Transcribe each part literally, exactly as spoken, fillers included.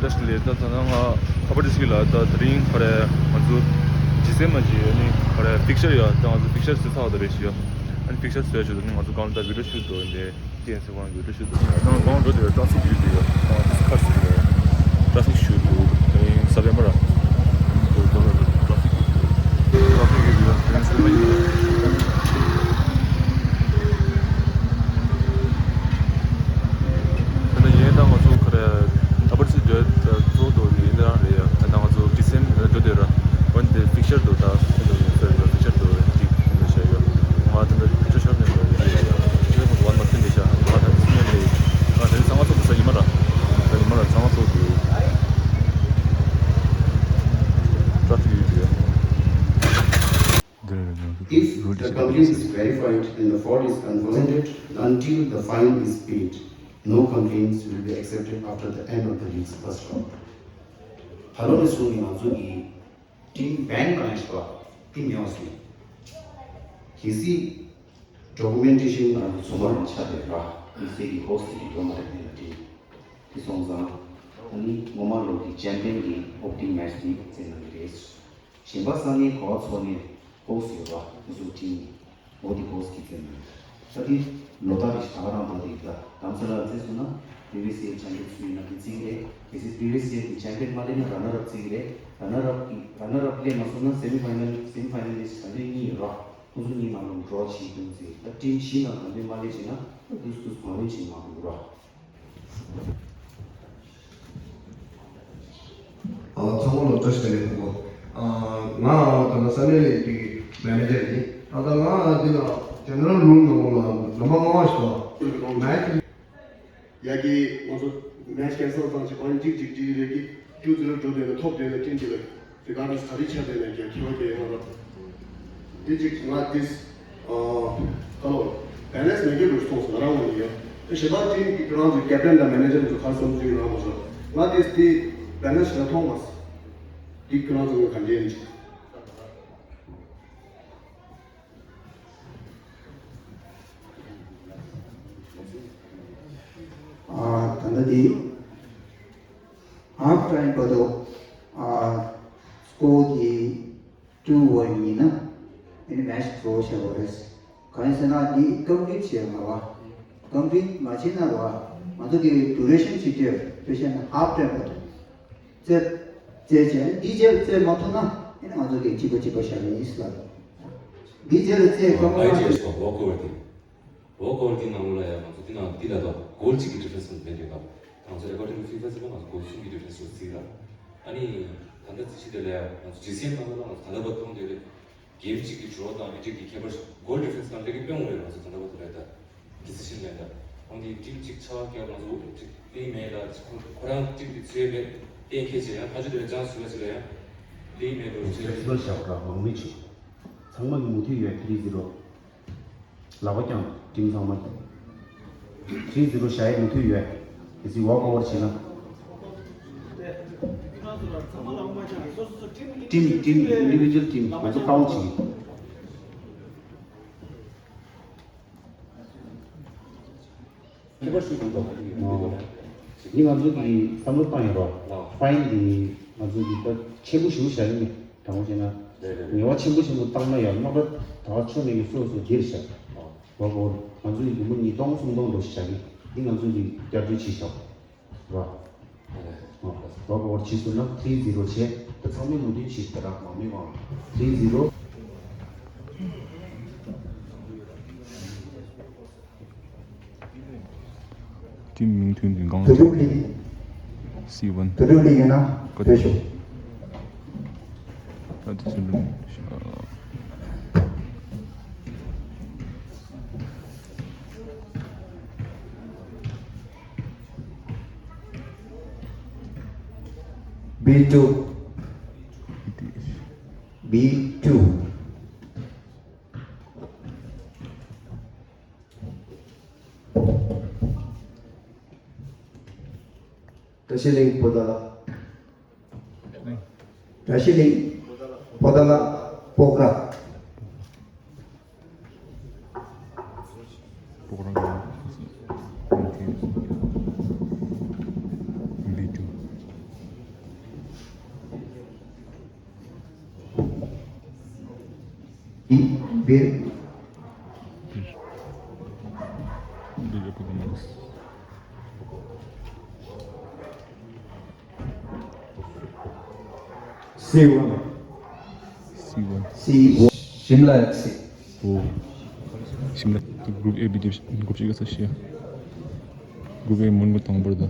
བཀྲ་ཤིས་བདེ་ལེགས། ད་ད་ང་ཁ་པར་དེ་ཞིག་ལ་ད་དེ་རིང་ག་རེ་ང་ཚོ་ཇི་སེམ་མ་ཇི་ཨ་ནི་ག་རེ་ཕིག་ཤར་ཡོད། ད་ང་ཚོ་ཕིག་ཤར་བཟོས་ཚར་བ་ད་རེད་ཞུ་ཡ། ཨ་ནི་ཕིག་ཤར་བཟོས་ཡ་ཞུ་ད་ནི་ང་ཚོ་གང་ལ་ད་བི་ཌིའོ་ཤུ་ཊི་འདུག་འདི་ཀེ་ཨེན་སི་ཁོ་རང་གི་བི་ཌིའོ་ཤུ་ཊི་འདུག་ད་ང་གང་འགྲོ་དེ་ཊ་ཕི་ཀི་ཡོད་དེ་ཡ། ད་ང་ཚོ་ཁར་ཞིག་ལ་ཊ་ཕི་ཀི་ཞུ་འདུག་ད་ཡིན་ས་བེམ་པ་ར་ཊ་ཕི་ཀི་ཡོད་དེ། ཊ་ཕི་ཀི་ཡོད་དེ་ཡིན་ས་བེམ་པ་ཡིན། ད་ལྟ་ཡིན་ད་ང་ཚོ་ག་རེ་ཨ་པར་སི་འགྲོ་གཙོ་བོ་འདུག་ཡིན་ད་རང་རེད་ཡ། ད་ལྟ་ང་ཚོ་ཌི་སེམ་འགྲོ་དེ་ར་འོན་ཏེ་ཕིག་ཤར་འདུག་ད་ཕིག་ཤར་འདུག་རེད་ཅིག་ཡིན་ད་བཤད་ཡོད། ང་ད་ལྟ་ཕིག་ཤར་ཤོར་ནས་འགྲོ་རེད་ཡ། ཁྱེད་ཁོང་ཚོ་བར་མ་མཐུན་པའི་ཤ་ང་ད་ལྟ་སུ་ཡོད་རེད། ང་ད་ལྟ་ཚང་མ་ཚོགས་པ་ས་ཡིན་མ་ར། ད་ཡིན་མ་ར་ཚང་མ་ཚོགས་འདུག་ཊ་ཕི་ཀི་ཡོད་དེ་ཡ། འདི་རེད་ང་ཚོ་If རུལ་དེ་the ཞིག་complaint is verified and the fault is confirmed until the fine is paid, no complaints will be accepted after the end of the lease first round. ད་ལོ་ནས་བཟུང་ནས་ང་ཚོ་གི་ཊིམ་བེན་གང་ཞིག་པ་ཊིམ་ཡོངས་ནས་གལ་སྲིད་ཌོ་ཀུ་མེན་ཊེ་ཤན་ང་ཚོ་ཚོ་མ་ཆགས་པའི་ར་གལ་སྲིད་ཀྱི་ཧོ་སི་ཊི་ཡོད་མ་རེད་ནས་ལ་ཊིམ་དེ་སོང་ཙང་ད་ནི་ངོ་མ་ལོ་གི་ཅེམ་པི་ཡན་གི་ཨོ་པ་ནིང་མེ་ཆི་དེ་བཙན་གནང་གི་རེད། གཞན་པ་སང་ཉིན་གོ་བ་ཚོ་ནས་ཧོ་སི་ཊི་ཡོད་པ་དེ་ཚོ་ཊིམ་ནི་ཨོ་དེ་ཧོ་སི་ཊི་བཙན་གནང་གི་རེད། ད་དེ་ལོ་ལྟར་གྱི་ད་ག་རང་འགྲོ་དེ་ཡིན་ད་དམ་ས་ལ་བཙན་སོང་ན་པི་བི་སི་ཨེལ་ཆེམ་པི་ཡན་ཚུད་ཡིན་ན་དེ་བརྩི་གི་རེད། གལ་སྲིད་པི་བི་སི་ཨེལ་གྱི་ཆེམ་པི་ཡན་མ་སླེབས་ན་ར་ནར་ཨབ་བརྩི་གི་རེད། ར་ནར་ཨབ་ཀྱི་ར་ནར་ཨབ་སླེབས་མ་སོང་ན་སེ་མི་ཕ་ཡི་ནལ་སེ་མི་ཕ་ཡི་ནལ་ལིསི་ཊི་ག་འདྲ་གཉིས་ཡོད་ར། ཁོང་ཚོ་གཉིས་ནང་ལ་འགྲོ་བྱེད་དགོས་ཟེར། ད་ཊིམ་བཞི་ནང་གང་འདོད་མ་ལེགས་བྱེད་ན་ཏུས་ཏུས་གང་འདོད་བྱེད་མ་དགོས་ར། ཨ་ཚང་མ་ལ་བཀྲ་ཤིས་བདེ་ལེགས་ཕུལ་གོ། ཨ་ང་ད་ལྟ་ས་གནས་ཀྱི་མེ་ནེ་ཇར་ཡིན། ཨ་ད་ང་འདི་ལ་ཇེ་ནེ་རལ་རུལ་ནང་ལ་ནམ་པར་ལྔ་པ་ཞིག་ལ་མེ་ཡ་གི་ང་ཚོ་མེ་ཆི་ཀེན་སེལ་བཏང་ཆེད་ཁོ་རང་གཅིག་གཅིག་གཅིག་རེད་ཀི་ཀྱུ་ཛི་རོ་འགྲོ་དེ་ལ་ཐོབ་དེ་ལ་ཊིམ་དེ་ལ་རི་གཱར་ཌི་ལེ་སི་ག་རེ་ཆགས་དེ་ལ་རྒྱ་ཁྱི་བ་རྒྱ་ཡོང་ར། འདི་གཅིག་ང་འདིས་ཨ་ཁ་ལོ་བེ་ལེན་སི་མེ་ཁེ་རུ་སོང་སོང་ང་རང་ངོ་ནས་ཡོད། དེ་ཞེ་པ་ཊིམ་གི་ཁོ་རང་ཚོ་ཀེབ་ཊན་དང་མེ་ནེ་ཇར་ཚོ་ག་རེ་གསུང་ཚུལ་ཡོད་རང་མ་སོང་། ང་འདིས་དེ་བེ་ལེན་སི་ཞེ་པ་མཐོང་མ་སོང་། འདི་ཁོ་རང་ཚོ་ངོ་ག་འདྲ་ཡིན་ཅིག་ཨ་ད་ལྟ་འདི་ཧབ་ཊའིམ་བར་དུ་ཨ་སི་ཀོར་འདི་ཊུ་ཝན་ཡིན་ན་ཨ་ནི་མེ་ཆི་ཌོ་བྱེད་དགོས་རེད། གང་ཡིན་ཟེར་ན་འདི་ཀམ་པི་ལིཊ་བྱས་མ་རེད་པ། ཀམ་པི་ལིཊ་མ་བྱས་ན་རེད་པ། ང་ཚོ་གི་ཌུ་རེ་ཤན་ཅིག་སྤྲད་དཔེ་བཤད་ན་ཧབ་ཊའིམ་བར་དུ་རྩེད་རྩེད་བྱས་འདི་རྗེས་རྩེད་མ་ཐུབ་ན་ཨ་ནི་ང་ཚོ་གི་གཅིག་པ་གཅིག་པ་བཞག་ཡིན་ཟེར། འདི་རྗེས་ལ་རྩེད་ཨ་ཁོ་མ་ཨའི་ཐུབ། ཇི་ཨེས་ཊི་ཝོག་ཨོ་ཝར་དེ། ཝོག་ཨོ་ཝར་དེ་ནང་ལ་ཡང་ང་ཚོ་དེ་ནང་འདི་ལ་ད་གོལ་གཅིག་གི་ཌི་ཕ་རེན་སི་མེད་དེ་ད། ང་ཚོ་ཨེ་ཀོར་ཌིང་ཊུ་ཕི་ཕ་ཟེར་ན་ང་ཚོ་གོལ་གསུམ་གྱི་ཌི་ཕ་རེན་སི་ལ་བརྩིས་ལ། ཨ་ནི་ད་ལྟ་རྩིས་གཞི་དེ་ལ་ཡང་ང་ཚོ་ཇི་སི་ཨེམ་ནང་ལ་ང་ཚོ་ད་ལྟ་བར་མཐོང་དེ་རེད། གེམ་གཅིག་གི་ཌོ་རོ་དང་ཨེ་ཊེག་གི་ཁྱད་པར་གོལ་ཌི་ཕ་རེན་སི་ནང་ལ་གི་དཔེ་འོང་རེད། ང་ཚོ་ད་ལྟ་བར་དུ་རེད་ད། ཌི་སི་ཤན་ལེན་ད། ཁོང་གིས་ཊིམ་གཅིག་ཆགས་ཀྱང་ང་ཚོ་ཊིམ་མེད་ལ་ཁོ་ཁོ་རང་ཊིམ་གྱི་ཚོད་མེད་གཏན་འཁེལ་བྱས་ཡང་ཕ་ཇོ་དེ་ལ་ཅང་ཟུར་པ་ཅིག་ལ་ཡང་ཊིམ་མེད་འགྲོ་བྱས། ཕེ་སི་ཊི་བལ་བཞག་པ་མང་མི་བྱུང་། ཚང་མ་གི་མུ་མཐུད་ཡོད་ཐི་རི་ཛི་རོ། ལག་པ་བརྐྱངས་ཊིམ་ཚང་མ་གི། ཐི་རི་ཛི་རོ་བཞག་ཡས་མུ་མཐུད་ཡོད། གལ་སྲིད་ཝོག་ཨོ་ཝར་བྱས་ན། ཊིམ་ཊིམ་ཨིན་ཌི་བི་ཇུ་ཨལ་ཊིམ་ང་ཚོ་ཀའུན་ཊི་བྱེད་ཀྱི། ཁྱད་པར་ཞིག་ཡོང་དགོས་ཀྱི་ཡོད་འདུག་ལ། འདི་ང་ཚོ་གི་བསམ་བློ་བཏང་ཡོད་རོགས། ཨ། ཕ་ཡིན་འདི་ང་ཚོ་གི་ད་ཆེན་པོ་ཞེ་པོ་བཞག་གི་མེད། དྲང་པོ་བཤད་ན། རེད་རེད་རེད། ངལ་བ་ཆེན་པོ་ཆེན་པོ་བཏང་ན་ཡང་རྣམ་པ་ད་ཕྱོགས་ནས་ཀྱི་སོ་སོ་སྒེར་བཞག། ཨ། བ་བོར་ང་ཚོ་གི་ཉིས་སྟོང་སུམ་སྟོང་འགྲོ་ཞིག་བཞག་གི། འདི་ང་ཚོ་གི་བསྐྱར་བཅོས་བྱེད་བཞག་རོགས། ཨ། བ་བོར་བྱེད་ཟེར་ན་ཐི་རི་ཛི་རོ་བྱས། ད་ཚང་མས་མོས་མཐུན་བྱེད་ད་རག་མང་མི་མང་། ཐི་རི་ཛི་རོ། ཊིམ་མིང་ཐོན་དུས་གང་དུ་ལུག་ལི། སི་ཝན། དུ་ལུག་ལི་ཡིན་ན་བཀྲ་ཤིས་ཤོག། ད་དེ་ཚོ་ལུག་ཤ། བི་ཊུ། བི་ཊུ། བཀྲ་ཤིས་གླིང་པོ་ཏཱ་ལ། བཀྲ་ཤིས་གླིང་པོ་ཏཱ་ལ་པོ་ཀ་ར། པོ་ཀ་ར་བི་ཊུ། འབིར། འབིར། འབིར། ཨ་ཕ་གི་མ་རེད། C one. C one. C one. Shimla FC. ཨོ། Shimla group A B division group གཅིག་ག་ས་ཤི། Group A མོན་གོ་དང་པོར་དང་།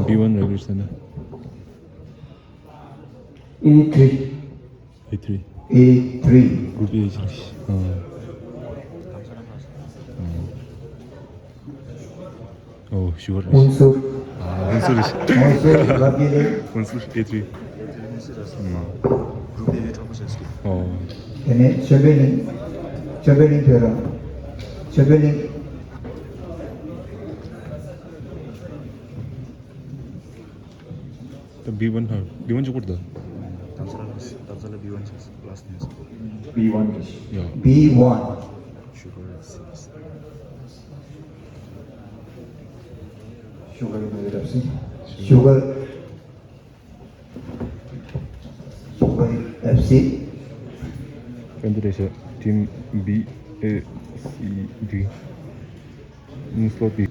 B one ར་གིར་ས་ན། A three. A three. A three. Group A ཅིག་ཨ། ཨོ། ཤུ་གར། ཧུན་སུར། ཨ། ཧུན་སུར། ཧུན་སུར་རབ་རྒྱས་ལེགས། ཧུན་སུར་A three། ཨོ། དེ་ནས་ཆོས་འཕེལ་གླིང་། ཆོས་འཕེལ་གླིང་བོད་རང་། ཆོས་འཕེལ་གླིང་། ད་B one ཧ། B one ཅིག་པར་ད། དམ་ས་ལ་དམ་ས་ལ་B one ཅིག last name B one ཅིག་ཡ། B one. Sugar. Sugar ཡོད་རབས་སི། Sugar. Sugar F C. ཀན་ཌི་རེ་ཤ། Team B A C D. ཨིན་སི་ལོ་ཊི།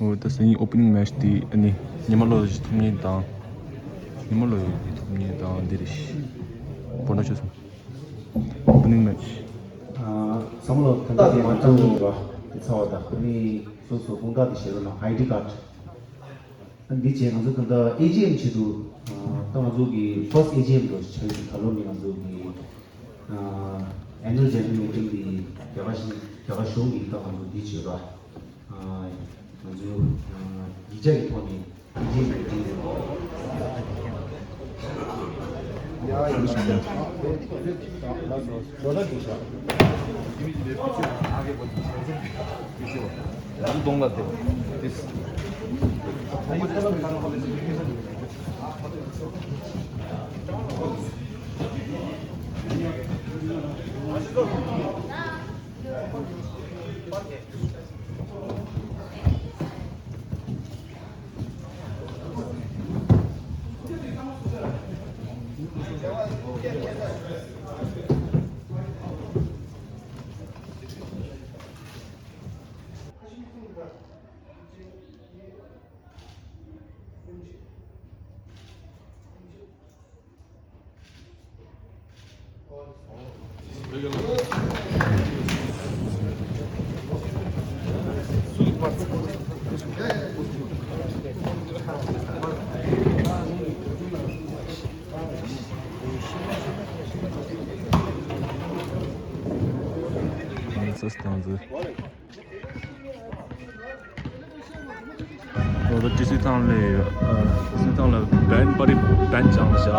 འོ་ད་སང་ཉིན་ཨོ་པ་ནིང་མེ་ཆི་དེ་ཨ་ནི་ཉི་མ་ལོ་ཡི་ཐུབ་ཉིན་དང་། ཉི་མ་ལོ་ཡི་ཐུབ་ཉིན་དང་འདི་རེད། བོ་ན་ཆོས་སོང་། ཨོ་པ་ནིང་མེ་ཆི། ཨ། བསམ་བློ་ད་ལྟ་དེ་མ་བཏང་ཡིན་པ་དེ་ཚ་བ་དང་ཨ་ནི་སོ་སོ་དཔུང་རྟགས་དེ་བཞེས་རོགས་གནང་། ཨའི་ཌི་ཀར་ཌི། འདི་བྱས་ང་ཚོ་ད་ལྟ་ཨེ་ཇི་ཨེམ་ཆེད་དུ། ད་ང་ཚོ་གི་first A G M འགྲོ་བྱ་ཡི་ད་ལོ་ནི་ང་ཚོ་གི་annual general meeting འདི་རྒྱ་གར་ཞིང་རྒྱ་གར་གཞུང་གི་ད་ང་ཚོ་འདི་བྱེད་ར། ང་ཚོ་ཡིག་ཆ་གི་ཐོག་ནས་ཨེ་ཇི་ཨེམ་མི་ཊིང་འདི། འོ་ད་ཊི་སི་ཐང་ལས། ཨ། ཊི་སི་ཐང་ལ་བན་པ་རི་བན་ཅང་ལ་བཞག་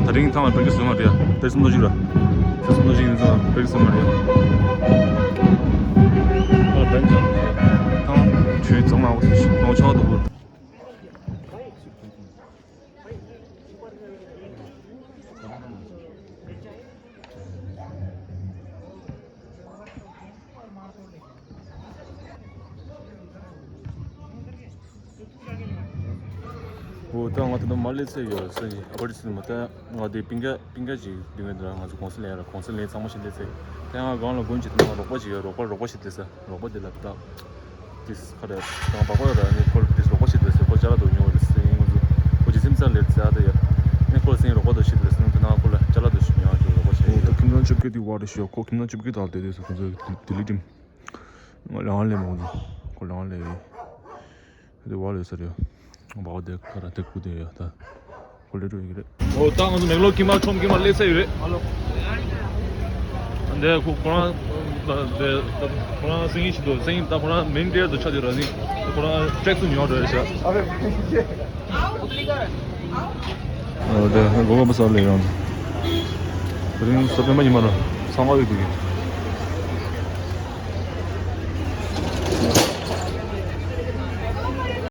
ད་རིང་ཐང་ལ་བེག་སུ་མ་རེད། བེག་སུ་མ་ཞིག་ར། བེག་སུ་མ་ཞིག་ཡིན་ཙང་བེག་སུ་མ་རེད། ཨ། བན་ཅང་ལ་ཐང་ཆུའི་གཙང་མ་འོག་ཏུ་ལོང་ཆོག་འདུག་འོ་ད་ང་ད་ལྟ་མར་སླེབས་ཚར་ཡོད་ཟེར་གྱི། ཨ་པར་ཊི་སི་མ་ད་ང་དེ་སྤུན་ཀྱག་སྤུན་ཀྱག་ཅིག་འདི་ངས་འདི་ལ་ང་ཚོ་གོང་ས་ལེན་ཡ་ལ་གོང་ས་ལེན་ཚང་མ་ཞིག་སླེབས་ཚར། ད་ང་སྒང་ལ་དགོན་ཅིག་ད་ང་རོགས་པ་ཅིག་ཡོད། རོགས་པ་རོགས་པ་ཞིག་སླེབས་ཚར། རོགས་པ་དེ་ལ་ད། ཏིས་ཁ་རེ་དང་བག་པ་ར་ནི་ཁོ་ལ་ཏིས་རོགས་པ་བྱེད་དུས་ཟེར། ཁོ་ཅ་ལག་དུ་ཉོ་བ་རེད་ཟེར། ཡིན་ང་ཚོ་ཁོ་ཇི་སེམས་ཙམ་ལེར་ཟེར་ཨ་ད་ཡ། ནི་ཁོ་ལ་སེང་རོགས་པ་དུ་བྱེད་དུས་ཟེར་ནང་དུ་ན་ཁོ་ལ་ཅ་ལག་དུ་ཞིག་ཉོ་ཨ་ཅོ་རོགས་པ་བྱེད་ཡོད། ད་ཁྱིམ་ཚང་བཅོ་བརྒྱད་དེ་བར་དུ་ཞོག་ཁོ་ཁྱིམ་ཚང་བཅོ་བརྒྱད་དག་དེ་དུས་སུ་ཁོ་ཚོ་དེ་ལི་ཏིམ་ལང་ལེ་མོ་ཁོ་ལང་ལེ་ཡོད། དེ་བར་ལས་ཟེར་ཡོད། བག་པ་དེ་ཁ་ར་དེ་ཁུ་དེ་ཡོད་ད། ཁོ་ལེ་འགྲོ་ཡི་གི་རེད། འོ་ད་ང་ཚོ་མེག་ལོར་ཁྱིམ་པ་ཁྲོམ་ཁྱིམ་པ་སླེབས་ཚར་ཡོད་རེད། འདི་ཁོ་ཁོ་རང་འདི་ཁོ་རང་སེང་གེ་ཞིག་འདུག་སེང་གེ་ད་ཁོ་རང་མིན་ཊེར་དུ་ཆགས་ཡོད་ར་ནི། ཁོ་རང་ཊེག་སི་ཉོ་འགྲོ་རེད་ཤག་འོ་དེ་གོ་ག་པ་ས་ལེ་ཡོང་། དེ་རིང་ས་པན་པ་ཉི་མ་ར་ཚང་མ་ཡོད་འདུག་གི།